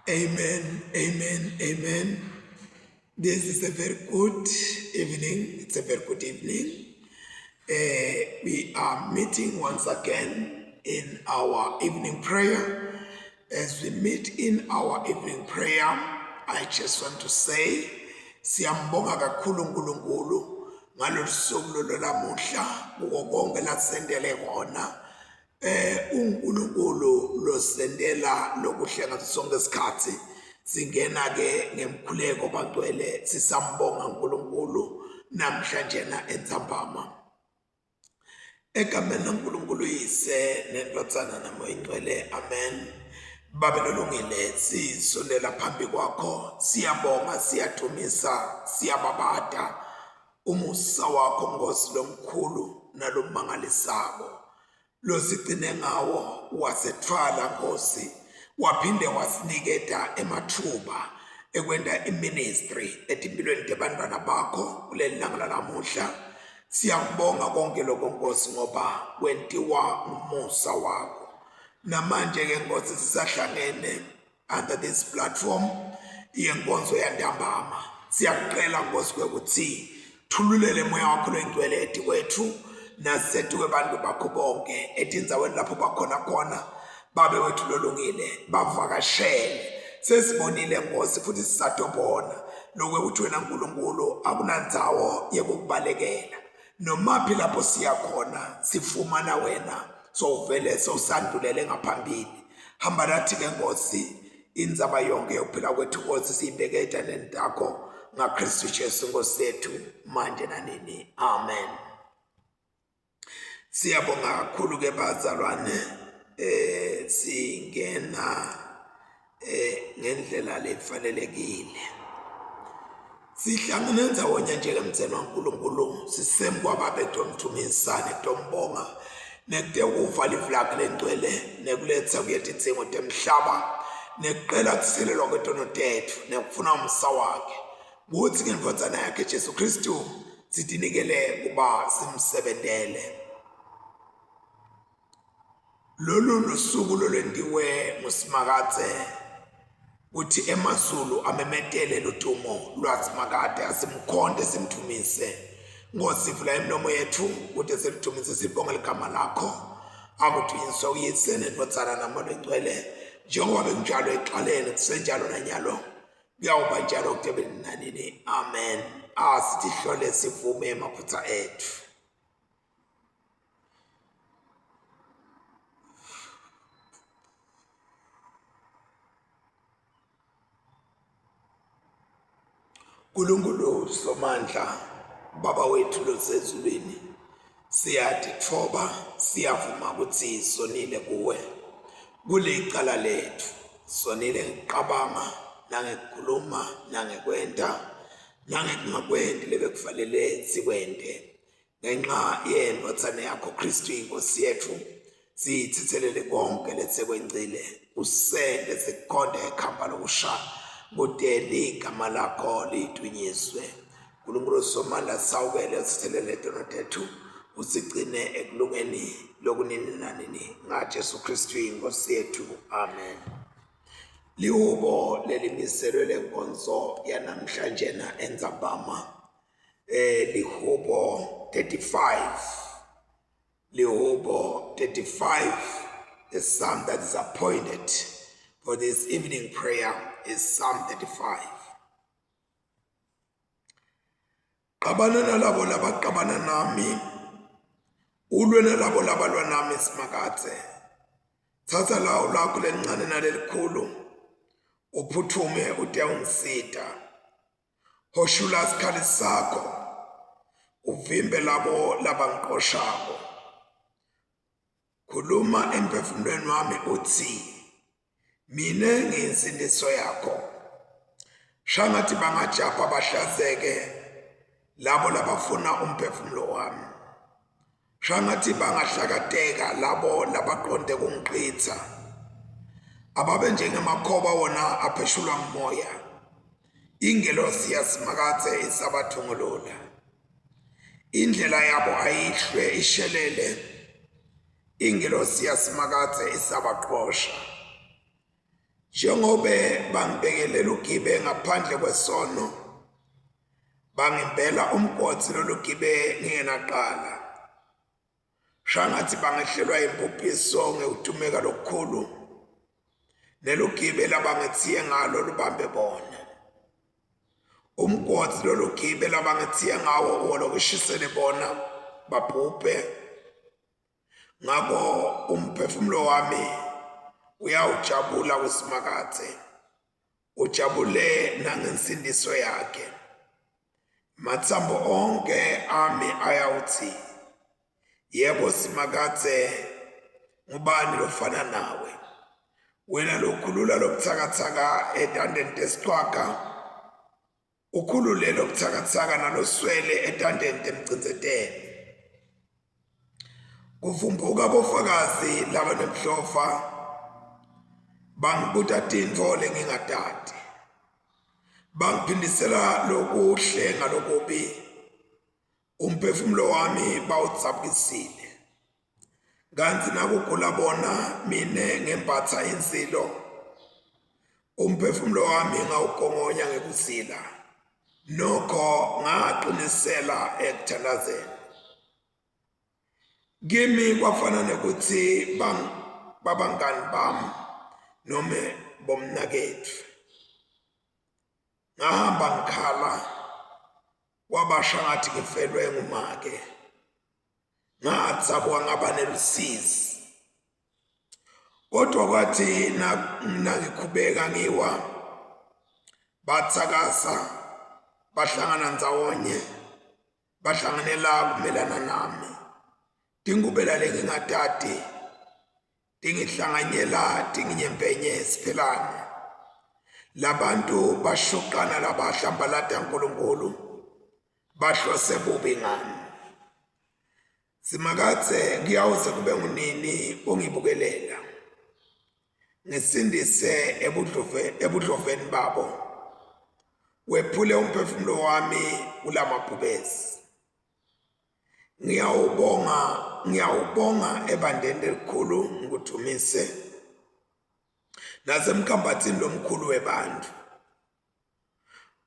Amen, amen, amen. This is a very good evening. It's a very good evening. Uh, we are meeting once again in our evening prayer. As we meet in our evening prayer, I just want to say, siyambonga kakhulu uNkulunkulu ngalolu suku lolu lamuhla kuko konke lasendele kona. Eh uNkulunkulu losendela lokuhle ngaso sonke isikhathi singena ke ngemkhuleko bangcwele sisambonga uNkulunkulu namhlanje na entsambama egameni laNkulunkulu yise nendvodzana namoya ingcwele amen Babe lolungile sisondela phambi kwakho siyabonga siyadumisa siyababada umusa wakho Nkosi lomkhulu nalomangalisako losigcine ngawo wasethwala Nkosi waphinde wasiniketa emathuba ekwenta iministry etimpilweni tebantwana bakho kuleli langa lalamuhla siyakubonga konke lokho Nkosi ngoba kwentiwa ngumusa wakho namanje ke Nkosi sisahlangene under this platform yenkonzo yantambama siyakucela Nkosi kwekuthi thululele moya wakho loyingcwele etikwethu nasetikwebantu bakho bonke etindzaweni lapho bakhona khona babe wethu lolungile bavakashele sesibonile Nkosi futhi sisatobona lokwekuthi wena Nkulunkulu akunandzawo yekukubalekela nomaphi lapho siya khona sifumana wena sowuvele sowusandulele ngaphambili hamba nathi ke Nkosi indzaba yonke yokuphila kwethu Nkosi siyibeke etandleni takho ngaKristu Jesu Nkosi yethu manje nanini amen siyabonga kakhulu ke bazalwane eh singena eh ngendlela lefanelekile sihlangene ndzawonye njengemdzeni waNkulunkulu sisemkwababe tomthumisane tombonga nekutekuva livi lakhe lengcwele nekuletsa kuye tidzingo temhlaba nekucela kuthetselelwa kwetono tetfu nekufuna umsa wakhe kutsi ngendvodzana yakhe Jesu Kristu sitinikele kuba simsebentele Lolu lusuku lolwentiwe nguSimakadze kuthi emazulu amemetele ludumo lwaSimakade asimkhonte simdvumise. Nkosi vula imilomo yethu kude silidumise sibonge ligama lakho. Akudunyiswe uyise nendvodzana namoya longcwele njengoba bekunjalo ekuqaleni kusenjalo nanyalo kuyawuba njalo kude nanini. Amen. Asitihlole sivume emaphutha ethu. Nkulunkulu Somandla Baba wethu losezulwini siyatitfoba siyavuma ukuthi sonile kuwe kulicala lethu sonile ngikuqabanga nangekukhuluma nangekwenta nangekungakwenti lebekufanele sikwente ngenxa yendvodzana yakho Kristu inkosi yethu siyithethelele konke lesekwencile usende sikhonde ekhamba lokusha kute ligama lakho lidunyiswe Nkulunkulu somandla sawukele usithelele tono tethu usigcine ekulungeni lokunini nanini ngaJesu Kristu inkosi yethu amen Lihubo lelimiselwe lenkonzo yanamhlanje na entsambama eh lihubo 35 lihubo 35 the psalm that is appointed for this evening prayer is Psalm 35 Qabana nalabo labaqabana nami ulwe nalabo labalwa nami simakadze thatha lawo lakho lelincane nalelikhulu uphuthume utewungisita Hoshula sikhali sakho uvimbe labo labangiqoshako. Khuluma emphefumulweni wami uthi, mina ngiyinsindiso yakho. Shangathi bangajabha bahlazeke labo labafuna umphefumulo wami. Shangathi bangahlakateka labo labaqonde kungiqitha. Ababe njengemakhoba wona apheshulwa ngumoya. Ingelosi yaSimakadze isabathungulula. Indlela yabo ayihlwe ishelele. Ingelosi yaSimakadze isabaqosha. Njengobe bangibekele lugibe ngaphandle kwesono, bangimbela umgodzi lolugibe ngingenaqala. Shangatsi bangehlelwa yimbubhiso ngekutumeka lokukhulu, nelugibe labangethiye ngalo lubambe bona. Umgodzi lolugibe labangethiye ngawo uwolokushisele bona babhubhe. Ngako umphefumulo wami uyawujabula kuSimakadze, ujabule nangensindiso yakhe. Matsambo onke ami ayawutsi, Yebo Simakadze, ngubani lofana nawe? Wena lokhulula lobutsakatsaka etandleni tesichwaga, ukhulule lobutsakatsaka naloswele etandleni temcindzeteli. Kuvumbuka bofakazi labanemhlova bangibuta tintfo lengingatati. Bangiphindisela lokuhle ngalokubi, umphefumulo wami bawudzabukisile. Kantsi nakugula bona mine ngembatsa insilo, umphefumulo wami ngawugongonya ngekuzila. Nokho ngaqinisela ekuthandazeni. Kimi kwafana nekuthi babangani bami nome bomnaketfu. Ngahamba ngikhala kwaba shangathi ngifelwe ngumake. Ngathabuka ngaba nelusizi. Kodwa kwathi nangikhubeka ngiwa, bathakasa bahlangana ndzawonye, bahlanganela kumelana nami. Tingubela lengingatati tingihlanganyela tinginyempenye siphelane. Labantu bashuqana labahlambalata uNkulunkulu, bahlose bubi ngami. Simakadze, kuyawuze kube ngunini ungibukelela? Ngisindise ebudloveni babo, wephule umphefumulo wami kulamabhubesi. Ngiyawubonga, ngiyawubonga ebandeni lelikhulu ngikudumise nasemkhambathini lomkhulu webantfu.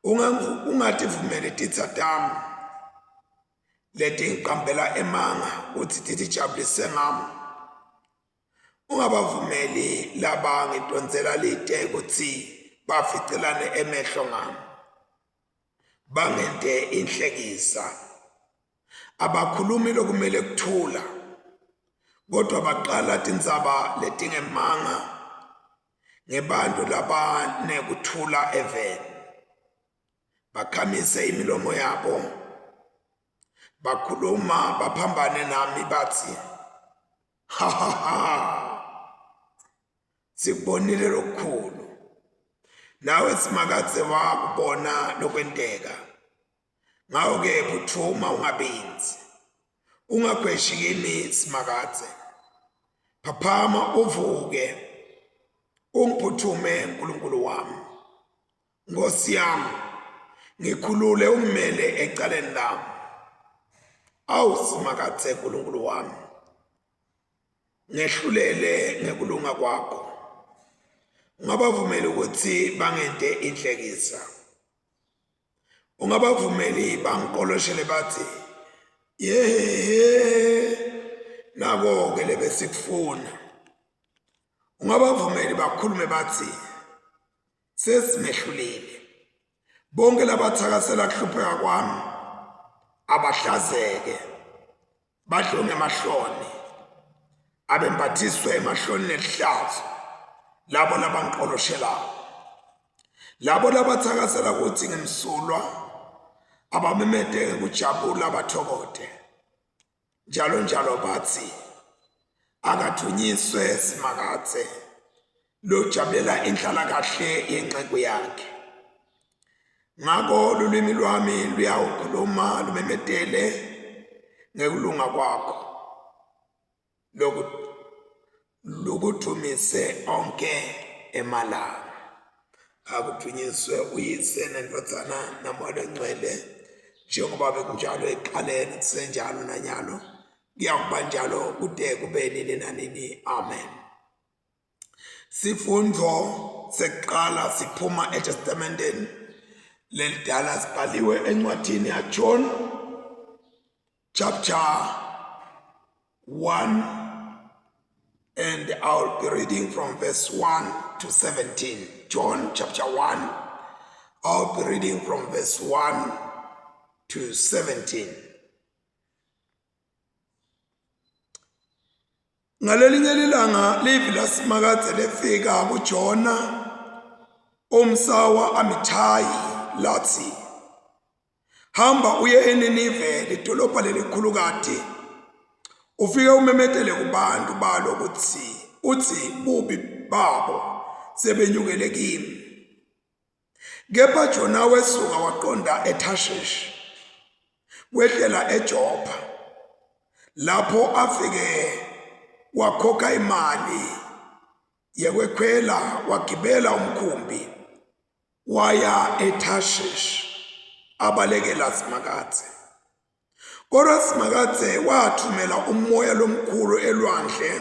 Ungativumeli titsa tami letingiqambela emanga kutsi titijabulise ngami. Ungabavumeli laba ngidonsela lite kutsi baficelane emehlo ngami. Bangente inhlekisa. Abakhulumi lokumele kuthula, kodwa baqala tindzaba letingemanga ngebantu labanekuthula eveni. Bakhamise imilomo yabo, bakhuluma baphambane nami bathi, ha ha ha, sikubonile lokukhulu. Nawe Simakadze wakubona lokwenteka. Ngako-ke phutfuma ungabindzi, ungagweshi kimi Simakadze. Phaphama uvuke, ungiphuthume Nkulunkulu wami. Nkosi yami, ngikhulule ungimele ecaleni lami. Awu Simakadze Nkulunkulu wami, ngehlulele ngekulunga kwakho. Ungabavumeli ukuthi bangente inhlekisa. Ungabavumeli bangiqoloshele bathi, yehe, nako-ke lebesikufuna. Ungabavumeli bakhulume bathi, sesimehlulile. Bonke labathakasela kuhlupheka kwami abahlazeke, badliwe ngemahloni, abembathiswe emahloni nelihlazo labo labangiqoloshelako. Labo labathakasela ukuthi ngimsulwa abamemete ngekujabula bathokote njalo njalo bathi akathunyiswe Simakadze lojabulela inhlalakahle yenceku yakhe. Ngako lulwimi lwami luyawukhuluma lumemetele ngekulunga kwakho lokudumise onke emalanga. Akudvunyiswe uYise neNdvodzana naMoya Longcwele, njengoba bekunjalo ekuqaleni kusenjalo nanyalo kuyakuba njalo kude kube nini nanini. Amen. Sifundvo sekuqala siphuma eTestamenteni lelidala sibhaliwe encwadini yaJohn chapter 1 and I'll be reading from verse 1 to 17. John chapter 1 I'll be reading from verse 1 to 17. Ngalelinye lilanga livi laSimakadze lefika kuJona umsa wa-Amithayi latsi, Hamba uye eNinive lidolobha lelikhulukati ufike umemetele kubantu balo kutsi utsi bubi babo sebenyukele kimi. Kepha Jona wesuka waqonda eThashishi, wehlela eJopha, lapho afike wakhokha imali yekwekhwela wagibela umkhumbi waya eThashishi abalekela Simakadze. Kodwa Simakadze wathumela umoya lomkhulu elwandle,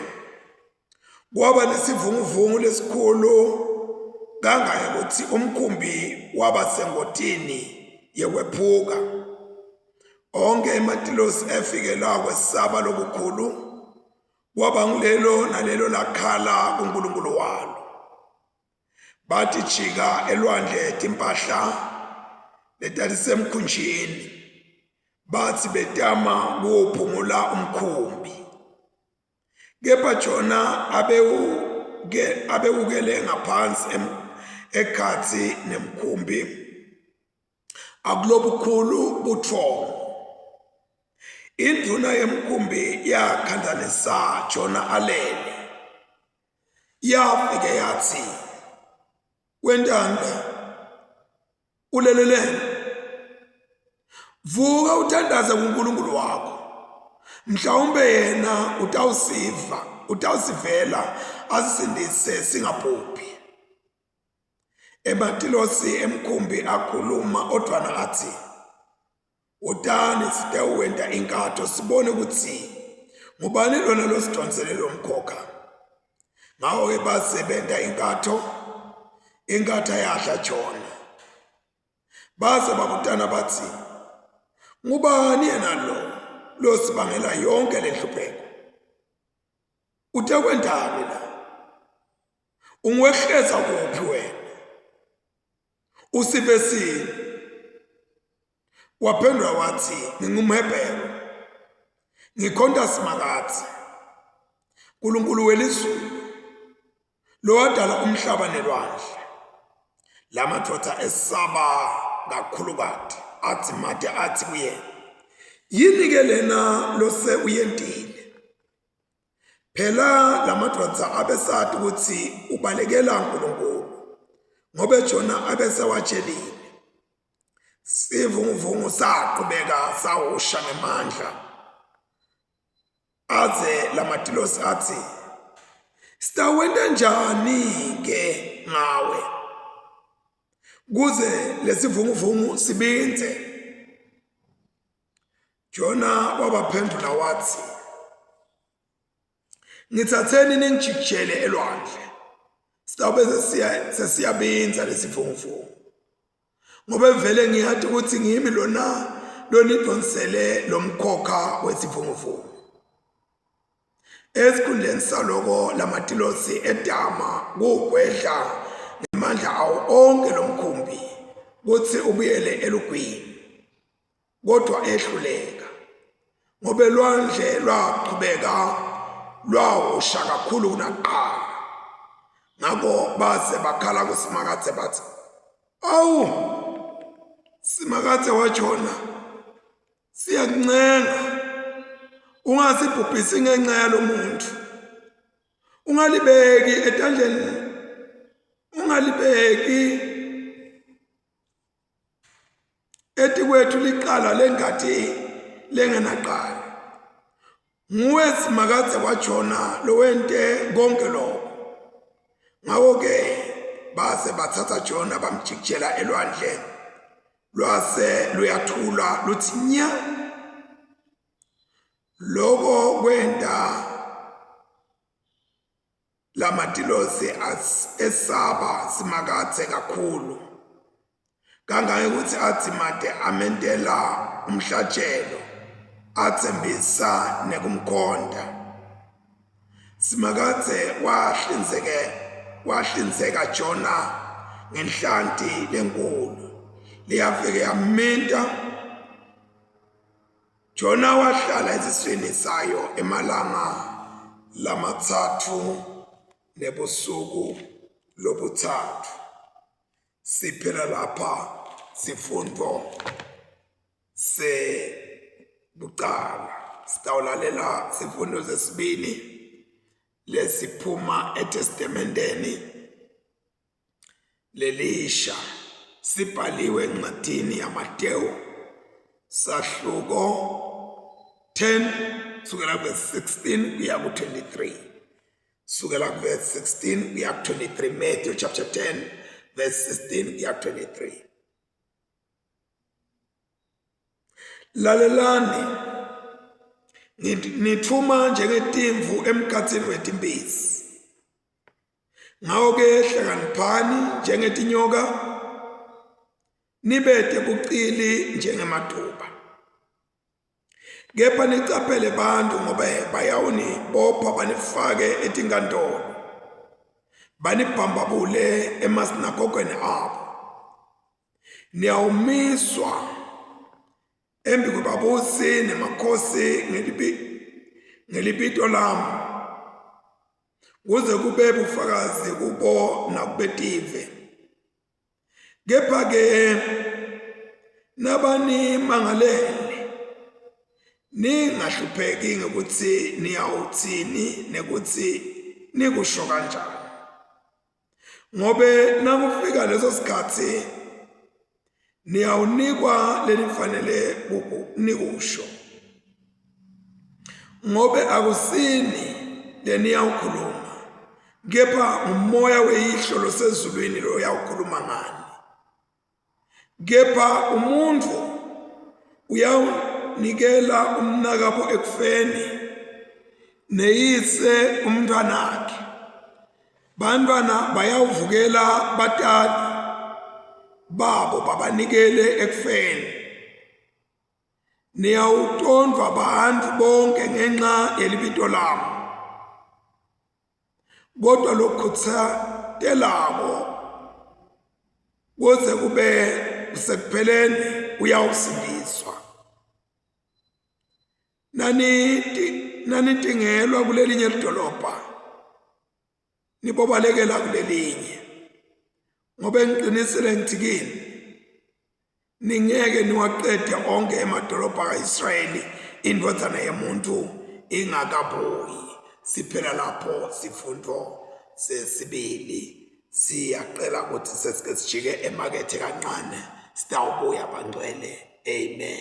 kwaba nesivunguvungu lesikhulu kangangekuthi umkhumbi waba sengotini yekwephuka. Onke ematilosi efikelwa kwesaba lokukhulu, kwaba ngulelo nalelo lakhala kuNkulunkulu walo. Bathi jika elwandle timpahla letatisemkhunjini, bathi betama kuwuphungula umkhumbi. Kepha Jona abewuke abewukele ngaphansi ekhatsi nemkhumbi akulobukhulu butfongo. Indvuna yemkhumbi yakhandzanisa Jona alele. Yafike yathi, Wentani la? Uleleleni? Vuka uthandaze kuNkulunkulu wakho. Mhlawumbe yena utawusiva, utawusivela asisindise singabhubhi. Ematilosi emkhumbi akhuluma odvwana atsi, Wotani sitewenta inkatho sibone kutsi ngubani lona losidonsele lo mkhokha. Ngako-ke basebenta inkatho, inkatha yadla Jona. Base babutana batsi, Ngubani yena lo losibangela yonke le nhlupheko? Utekwentani la? Ungiwehleza kuphi wena? Usive sini? Waphendula wathi, NgingumHebheru, ngikhonta Simakadze, Nkulunkulu welizulu, lowadala umhlaba nelwandle. La madoda esaba kakhulukati, athi made athi kuye, yini-ke lena lose uyentile? Phela lamadvodza abesati kutsi ubalekela Nkulunkulu ngobe Jona abesewatshelile. Sivunguvungu saqhubeka sawusha ngemandla aze lamatilosi athi sitawenta njani ke ngawe kuze lesivunguvungu sibindze Jona wabaphendula wathi, Ngithatheni ningijikijele elwandle, sitawube sesiyabinza lesivunguvungu, ngoba vele ngiyati ukuthi ngimi lona lonidonsele lo mkhokha wesivunguvungu. Esikhundleni saloko lamatilosi edama kuwugwedla ngemandla awo onke lo mkhumbi kutsi ubuyele elugwini. Kodwa ehluleka ngoba elwandle lwaqhubeka lwawusha kakhulu kunakuqala. Ngakho baze bakhala kuSimakadze bathi, Awu, Simakadze waJona, siyakuncenga, ungasibhubhisi ngenxa yalo muntu. Ungalibeki etandleni, ungalibeki Etikwethu licala lengati lengenacala. Nguwe Simakadze waJona lowente konke lokho. Ngako-ke base bathatha Jona bamjikijela elwandle, lwase luyathula lutsi nya. Loko kwenta. Lamatilosi esaba Simakadze kakhulu kangangekutsi adzimate amentela umhlatjelo atsembisa nekumkhonta. Simakadze wahlinzeke wahlinzeka Jona ngenhlanti lenkulu leyafike yaminta. Jona wahlala esiswini sayo emalanga lamatsatfu nebusuku lobutsatfu. Siphela lapha sifundvo sekucala. Sitawulalela sifundo sesibili lesiphuma eTestamenteni lelisha sibhaliwe encwadini yaMatewu sahluko 10 sukela verse 16 kuya ku-23 sukela ku-verse 16 kuya ku-23 Matthew chapter 10 verse 16 kuya ku-23 Lalelani nithuma njengetimvu emkhatsini wetimphisi Ngako-ke hlakaniphani njengetinyoka, nibete bucili njengematuba. Kepha nicaphele bantfu ngobe bayawunibopha banifake etinkantolo, banibhambabule emasinagogweni abo. Niyawumiswa embikwebabusi nemakhosi ngelibito lami kuze kube bufakazi kubo nakubetive. Kepha-ke nabanimangalele ningahlupheki ngekutsi niyawutsini nekutsi nikusho kanjani. Ngobe nakufika leso sikhatsi niyawunikwa lenifanele nikusho. Ngobe akusini leniyawukhuluma, kepha ngumoya weyihlo losezulwini loyawukhuluma ngani. Kepha umuntfu uyawunikela umnakabo ekufeni, neyise umntfwanakhe. Bantfwana bayawuvukela batali babo babanikele ekufeni. Niyawutondvwa bantfu bonkhe ngenxa yelibito lami. Kodwa lokhutsatelako kuze kube sekupheleni uyawusindiswa. Naniti nanitingelwa kulelinye lidolobha nibobalekela kulelinye ngobe ngiqinisile ngithi kini ningeke niwaqede onke emadolobha ka-Israyeli indvodzana yemuntu ingakabuyi. Siphela lapho sifundo sesibili. Siyacela ukuthi sesike sijike emakethe kancane sitawubuya bangcwele. Amen.